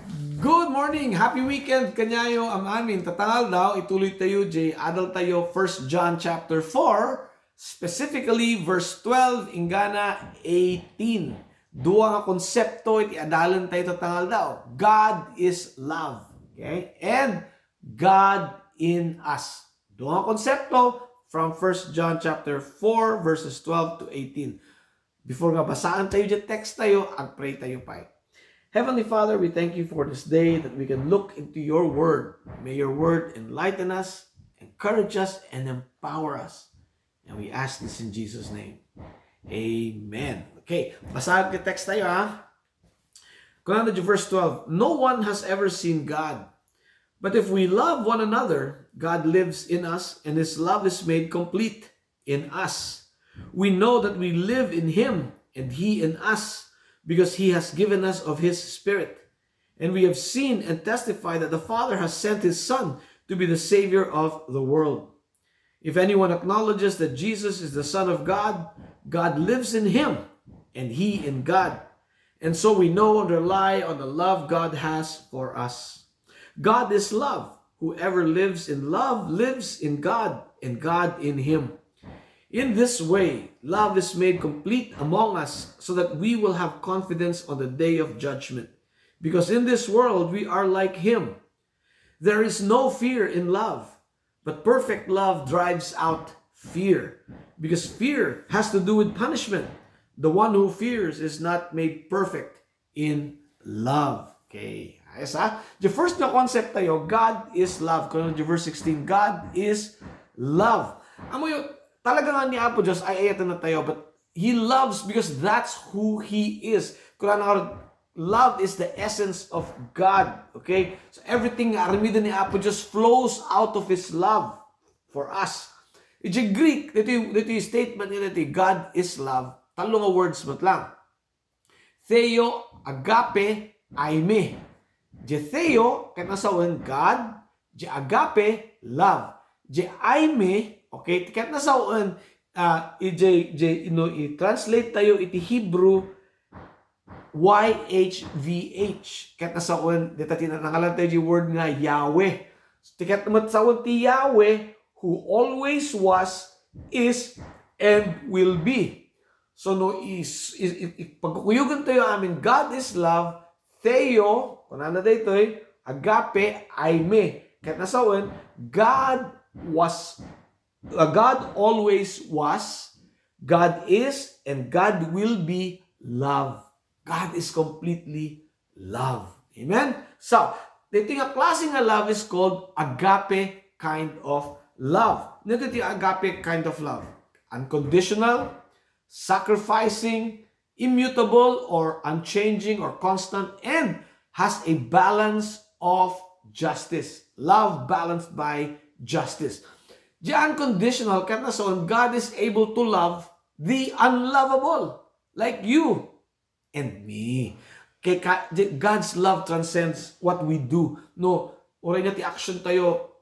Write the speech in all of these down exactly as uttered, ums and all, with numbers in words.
Good morning! Happy weekend kaniayo am-amin. Tatta nga aldaw, ituloy tayo jay adal tayo, First John chapter four, specifically verse twelve inggana eighteen. Dua nga konsepto iti adalen tayo tatta nga aldaw. God is love. Okay? And God in us. Dua nga konsepto from First John chapter four, verses twelve to eighteen. Before nga basaan tayo jay text tayo, agpray tayo pay. Heavenly Father, we thank you for this day that we can look into your word. May your word enlighten us, encourage us, and empower us. And we ask this in Jesus' name. Amen. Okay, basaan ti text tayo, ha? Kunana jay verse twelve, "No one has ever seen God. But if we love one another, God lives in us, and his love is made complete in us. We know that we live in him, and he in us, because he has given us of his Spirit. And we have seen and testify that the Father has sent his Son to be the Savior of the world. If anyone acknowledges that Jesus is the Son of God, God lives in him, and he in God. And so we know and rely on the love God has for us. God is love. Whoever lives in love lives in God, and God in him. In this way, love is made complete among us, so that we will have confidence on the day of judgment. Because in this world, we are like him. There is no fear in love, but perfect love drives out fear, because fear has to do with punishment. The one who fears is not made perfect in love." Okay. Ayos, ha? The first na concept tayo, God is love. Kung ano yung verse sixteen, God is love. Amo yun, talaga nga ni Apo Diyos, ay-ayatan na tayo, but He loves because that's who He is. Kung ano nga, love is the essence of God. Okay? So everything nga aramiden ni Apo Diyos flows out of His love for us. Iti Greek, dito, dito statement nila, iti God is love. Talo nga words met lang. Theo, agape, aime. Di theo, ket nasawen God. Di agape, love. Di aime, okay, ket nasawen, ah, ijay, ijay, no, i-translate tayo iti Hebrew, Y H V H. Ket nasawen, dita ti nangalan tayo di word nga Yahweh. Ti ket met sawen ti Yahweh, who always was, is, and will be. So, no, is, is, is, is pagkukuyogan tayo amin, God is love, theo, kunana daytoy, agape, aime. Ket nasawen, God was, uh, God always was, God is, and God will be love. God is completely love. Amen? So, dito nga klase nga love is called agape kind of love. Ano iti agape kind of love? Unconditional, sacrificing, immutable or unchanging or constant, and has a balance of justice. Love balanced by justice. The unconditional, ket nasawen, God is able to love the unlovable, like you and me. Kay ka, di, God's love transcends what we do. No, uray nga ti action tayo,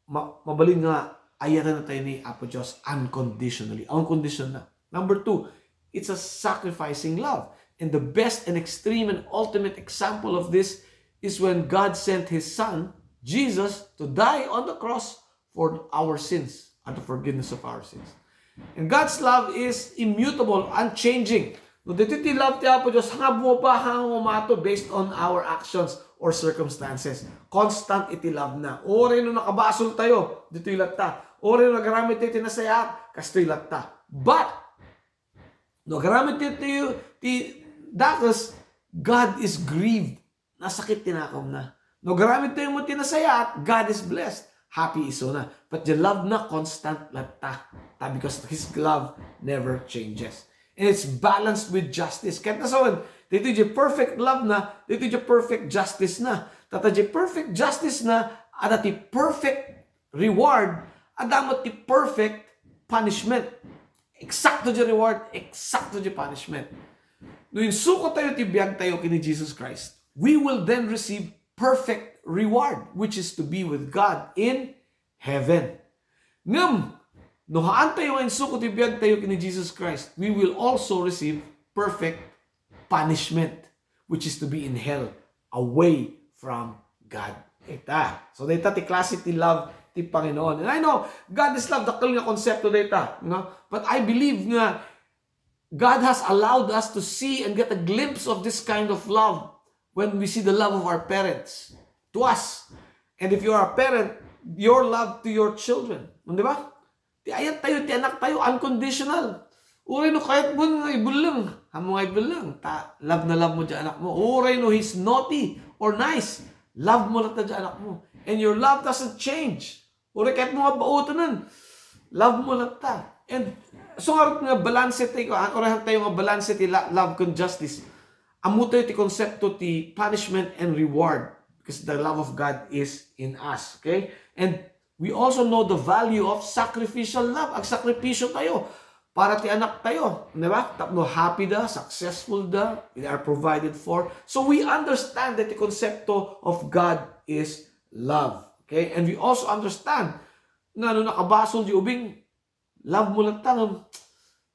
ma-, mabalin nga ayatan na tayo ni Apo Diyos unconditionally. Unconditional na. Number two, it's a sacrificing love. And the best and extreme and ultimate example of this is when God sent His Son, Jesus, to die on the cross for our sins and the forgiveness of our sins. And God's love is immutable, unchanging. No, dito ti love ti Apo Diyos, nga bumaba, nga umato based on our actions or circumstances. Constant iti love na. Uray no nakabasol tayo, ditoy latta. Uray no nagaramid tayo ti nasayaat, kastoy latta. But, no agaramid tayo ti, ti dakes, God is grieved. Nasakit ti nakomna. No agaramid tayo met ti nasayaat, God is blessed. Happy isuna. But the love na constant latta. Ta, because His love never changes. And it's balanced with justice. Ket nasawen, dito di perfect love na, dito di perfect justice na. Tata di perfect justice na, ada ti perfect reward, adda met ti perfect punishment. Eksakto di reward, eksakto di punishment. No insuko tayo ti biag tayo kini Jesus Christ, we will then receive perfect reward, which is to be with God in heaven. Ngem, no haan tayo nga insuko ti biag tayo kini Jesus Christ, we will also receive perfect punishment, which is to be in hell, away from God. Ita. So, dayta ti klase ti love ti Panginoon. And I know, God is love, dakkel nga konsepto dayta, no? But I believe nga God has allowed us to see and get a glimpse of this kind of love when we see the love of our parents to us. And if you are a parent, your love to your children. Di ba? Ti ayat tayo, ti anak tayo, unconditional. Uray no kayat mo nga ibelleng, amo nga ibelleng. Ta, love na love mo di anak mo. Uray no he's naughty or nice, love mo latta di anak mo. And your love doesn't change. Uray kayat mo nga bautanan, love mo latta. And so ngarud nga balanse tayo, ako tayo nga balanse ti la-, love ken justice. Amo tayo ti konsepto ti punishment and reward because the love of God is in us. Okay? And we also know the value of sacrificial love. Agsakripisyo tayo para ti anak tayo, di ba? Tapno happy da, successful da, they are provided for. So we understand that the concepto of God is love. Okay? And we also understand nga no nakabasol di ubing, love mo latta,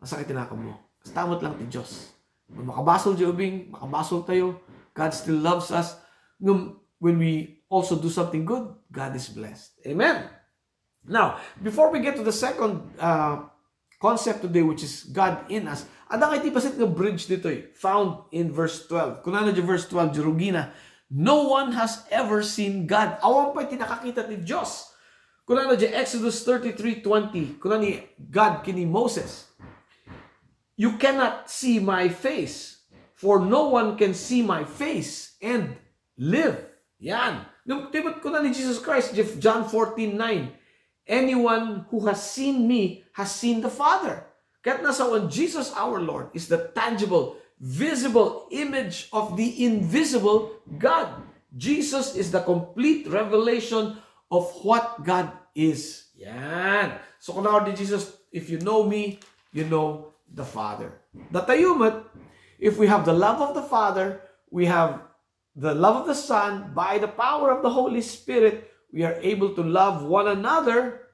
masakit ti nakam mo. Basta met lang ti Diyos. No makabasol di ubing, makabasol tayo, God still loves us. Ngem when we also do something good, God is blessed. Amen. Now, before we get to the second uh, concept today, which is God in us, adda nga iti bassit nga bridge ditoy, found in verse twelve. Kunana di verse twelve, di rugina, "No one has ever seen God." Awan pay ti nakakita ti Dios. Kunana di Exodus thirty-three twenty, kuna ni God kini Moses, "You cannot see my face, for no one can see my face and live." Yan. Ngem ti met kuna ni Jesus Christ, John fourteen nine, "Anyone who has seen me has seen the Father." Ket nasawen, Jesus our Lord is the tangible, visible image of the invisible God. Jesus is the complete revelation of what God is. Yan. So, kuna ni Jesus, "If you know me, you know the Father." Datayo met, if we have the love of the Father, we have the love of the Son, by the power of the Holy Spirit, we are able to love one another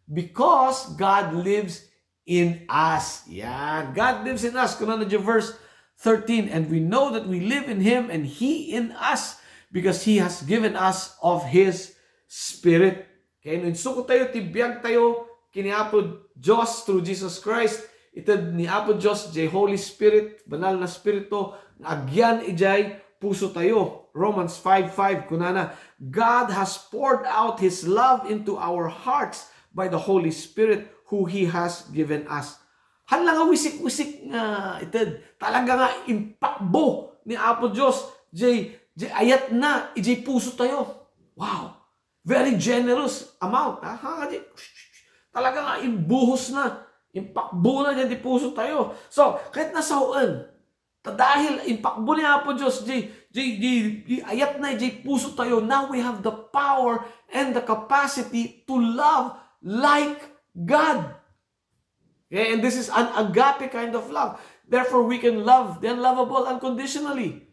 because God lives in us. Yan. God lives in us. Kunana di verse thirteen, "And we know that we live in Him and He in us because He has given us of His Spirit." Okay, no insuko tayo ti biag tayo kini Apo Dios through Jesus Christ, ited ni Apo Dios jay Holy Spirit, Banal nga Espiritu, nga agyan ijay puso tayo. Romans five five, kunana, "God has poured out His love into our hearts by the Holy Spirit who He has given us." Haan la nga wisik-wisik nga ited. Talaga nga impakbo ni Apo Dios jay, jay ayatna ijay puso tayo. Wow! Very generous amount, ha? Ha, di, talaga nga imbuhos na, impakbo na diyan ti puso tayo. So, ket nasawen, ta dahil impakbo ni Apo Dios di, di, di, di ayatna ijay puso tayo, now we have the power and the capacity to love like God. Okay, and this is an agape kind of love. Therefore, we can love the unlovable unconditionally.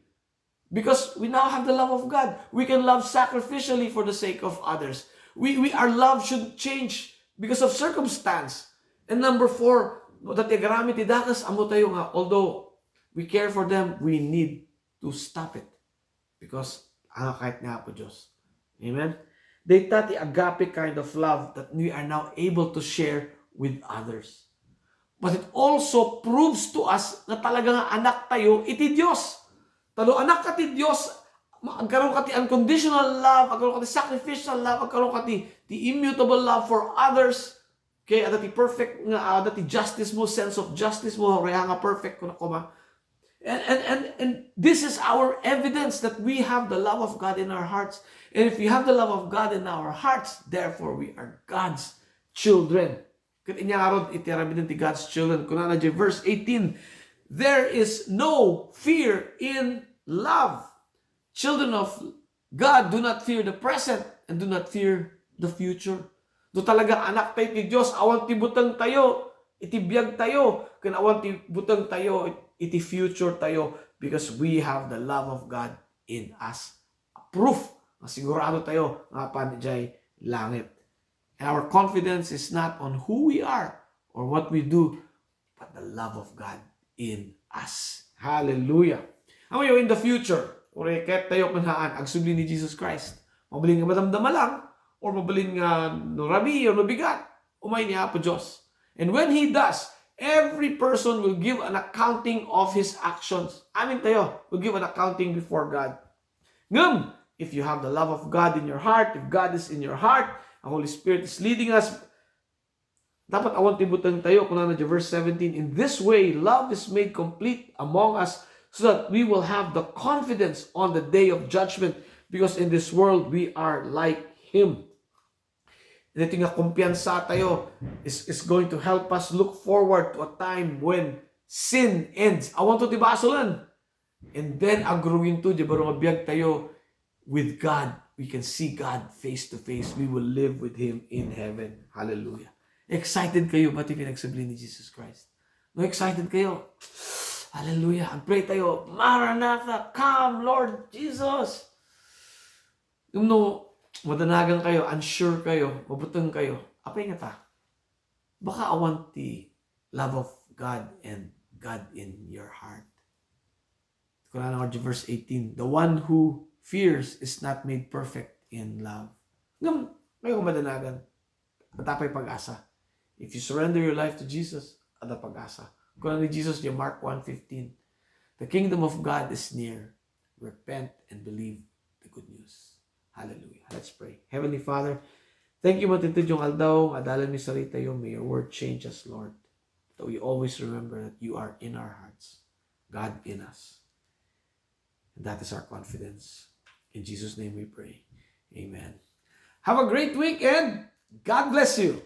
Because we now have the love of God, we can love sacrificially for the sake of others. We, we, our love should change because of circumstance. And number four, no, dati agarami ti dakes, amo tayo nga, although we care for them, we need to stop it. Because ang kahit nga po Diyos. Amen? Data ti agape kind of love that we are now able to share with others. But it also proves to us nga talaga nga anak tayo iti Dios. Ta no anak ka ti Dios, ma-, agkaroon ka ti unconditional love, agkaroon ka ti sacrificial love, agkaroon ka ti, ti immutable love for others. Okay, adda ti perfect nga, adda ti justice mo, sense of justice mo, reha nga perfect kuno koma. And, and, and, and this is our evidence that we have the love of God in our hearts. And if we have the love of God in our hearts, therefore we are God's children. Ket inya ngarud iti aramiden ti God's children. Kunana diay verse eighteen, "There is no fear in love. Children of God do not fear the present and do not fear the future." No talaga anak tayo ti Dios, awan ti buteng tayo iti biag tayo, ken awan ti buteng tayo iti future tayo, because we have the love of God in us. A proof nga sigurado tayo nga apan idiay langit. And our confidence is not on who we are or what we do, but the love of God in us. Hallelujah. Amo, in the future, Uray ket tayo ken haan, agsubli ni Jesus Christ. Mabalin nga madamdama lang, or mabalin nga no rabii, or mabigat, umay ni Apo Dios. And when He does, every person will give an accounting of his actions. Amin tayo, will give an accounting before God. Ngem, if you have the love of God in your heart, if God is in your heart, the Holy Spirit is leading us, dapat awan ti buteng tayo, kunana di verse seventeen, "In this way, love is made complete among us, so that we will have the confidence on the day of judgment, because in this world we are like Him." Dito nga kumpiyansa tayo is, is going to help us look forward to a time when sin ends. Awan to ti basolen. And then, agrugin to, di baro nga biag tayo with God. We can see God face to face. We will live with Him in heaven. Hallelujah. Excited kayo ba ti pinagsubli ni Jesus Christ? No, excited kayo? Hallelujah. Ag-pray tayo, "Maranatha, come, Lord Jesus." Ngem no madanagan kayo, unsure kayo, mabuteng kayo, apay ngata? Baka awan ti love of God and God in your heart. Kunana nga verse eighteen, "The one who fears is not made perfect in love." Ngem, kayo madanagan, adda pay pag-asa. If you surrender your life to Jesus, adda pag-asa. Kuna ni Jesus di Mark one fifteen, "The kingdom of God is near. Repent and believe the good news." Hallelujah. Let's pray. Heavenly Father, thank you, matintid yung aldaw, nga adalan mi saritayo. May your word change us, Lord. That we always remember that you are in our hearts, God in us. And that is our confidence. In Jesus' name we pray. Amen. Have a great week and God bless you.